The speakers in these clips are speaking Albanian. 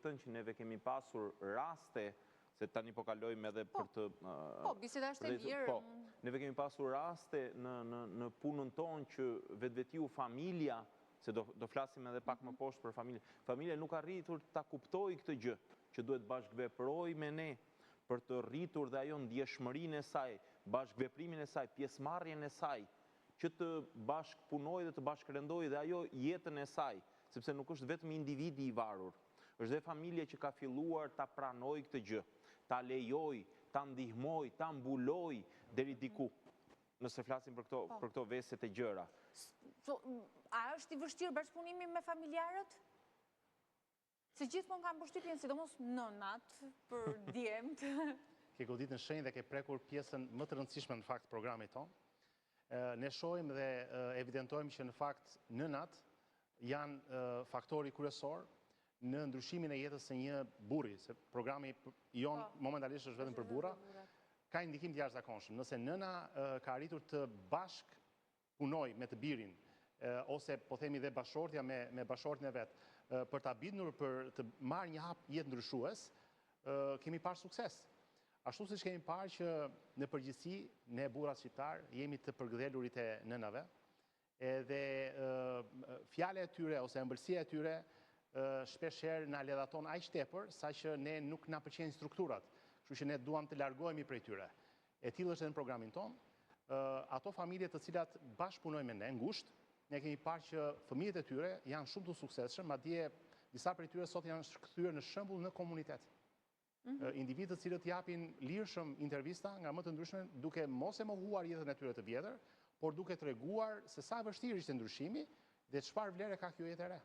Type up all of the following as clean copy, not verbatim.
duhet thënë që neve kemi pasur raste, se tani po kalojmë edhe po. për të... Po, biseda është e lirë. Po, neve kemi pasur raste në, në, në punën tonë që vetvetiu familja, se do, do flasim edhe pak më mhm. poshtë për familjen, familja nuk arritur ta kuptojë këtë gjë, që duhet bashkëveprojë me ne, për të rritur dhe ajo ndjeshmërinë e saj, bashkëveprimin e saj, pjesëmarrjen e saj, që të bashkëpunojë dhe të bashkërendojë dhe ajo jetën e saj, sepse nuk është vetëm individi i varur, është dhe familja që ka filluar ta pranojë këtë gjë, ta lejojë, ta ndihmojë, ta mbulojë deri diku, nëse flasim për këto po. për këto veset e gjëra. A është i vështirë bashkëpunimi me familjarët? Se gjithmonë kam përshtypjen, sidomos nënat për djemtë. Ke godit në shenjë dhe ke prekur pjesën më të rëndësishme në fakt të programit tonë. Ne shohim dhe evidentojmë që në fakt nënat janë faktori kryesor në ndryshimin e jetës së një burri, se programi jonë po. momentalisht është vetëm për burra, ka një ndikim të jashtëzakonshëm. Nëse nëna ka arritur të bashkëpunojë me të birin, ose po themi dhe bashkëshortja me, me bashkëshortin e vet, për ta bindur për të marrë një hap jetëndryshues, kemi parë sukses. Ashtu siç kemi parë që në përgjithësi ne burrat shqiptarë jemi të përgdhelurit e nënave, edhe fjala e tyre ose ëmbëlsia e tyre shpesh herë na ledhaton aq tepër saqë ne nuk na pëlqejnë strukturat, kështu që ne duam të largohemi prej tyre. E tillë është edhe në programin tonë. Ato familje të cilat bashkëpunojnë me ne ngushtë, ne kemi parë që fëmijët e tyre janë shumë të suksesshëm, madje disa prej tyre sot janë kthyer në shembull në komunitet. Mhm. Individë të cilët japin lirshëm intervista nga më të ndryshme, duke mos e mohuar jetën e tyre të vjetër, por duke treguar se sa e vështirë ishte ndryshimi dhe çfarë vlere ka kjo jetë e re.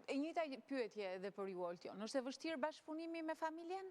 E njëjta pyetje edhe për ju, Oltion. Është e vështirë bashkëpunimi me familjen?